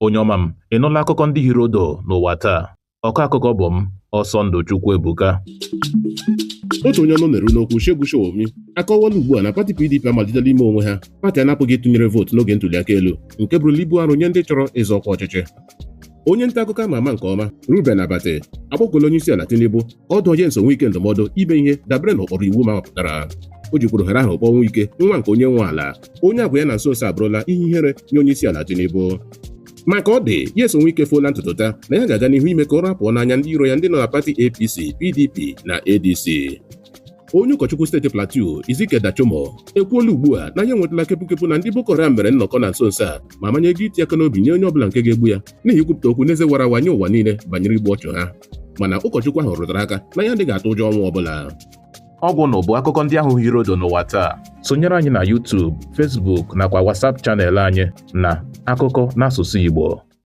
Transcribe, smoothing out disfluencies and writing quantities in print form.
Onye ọma m, ị nụla akụkọ ndị hiri odo n'ụwa taa? Ọkọ akụkọ bụ m, Ọsọndụ Chukwuebuka. Otu onye ọnụ na-eru n'okwu, Segun Sowunmi, akọwala ugbu a na pati PDP amalitela ime onwe ha pati anapụghị ịtụnyere vootu n'oge ntụliaka elu, nke bụrụla ibu arụ nye ndị chọrọ ịzọ ọkwa ọchịchị. Onye nta akụkọ ama ama nke ọma, Ruben Abati, akpọkuola onye isi ala Tinubu ka ọ dụọ Nyesom Wike ndụmọdụ ime ihe dabere n'ụkpụrụ iwu ma mapụtara. O jikwuru ohere ahụ kpọọ Wike nwa nke onye nwe ala, onye agwa ya na nso nso abụrụla ihe ihere nye onye isi ala Tinubu. Maka ọ dị, Nyesom Wike efuola ntutu taa na ya ga-aga n'ihu ime ka ụra pụọ n'anya ndị iro ya ndị nọ na pati APC, PDP na ADC. Onye ụkọchukwu steeti Plateau, Ezekiel Dachomo, ekwuola ugbu a na ya enwetala kepụkepụ na ndị Boko Haram mere nnọkọ na nso nso a ma manye ego iti aka n'obi nye onye ọbụla nke ga-egbu ya n'ihi ikwupụta okwu n'eze wara awa nye ụwa niile banyere igbu ọchụ ha. Mana ụkọchukwu ahụ rụtara aka na ya adịghị atụ ụjọ ọnwụ ọbụla. Ọgwụ nụ bụ akụkọ ndị ahụ hiri odo n'ụwa taa. Sonyere anyị na YouTube, Facebook nakwa WhatsApp channel anyị na Akụkọ n'asụsụ Igbo.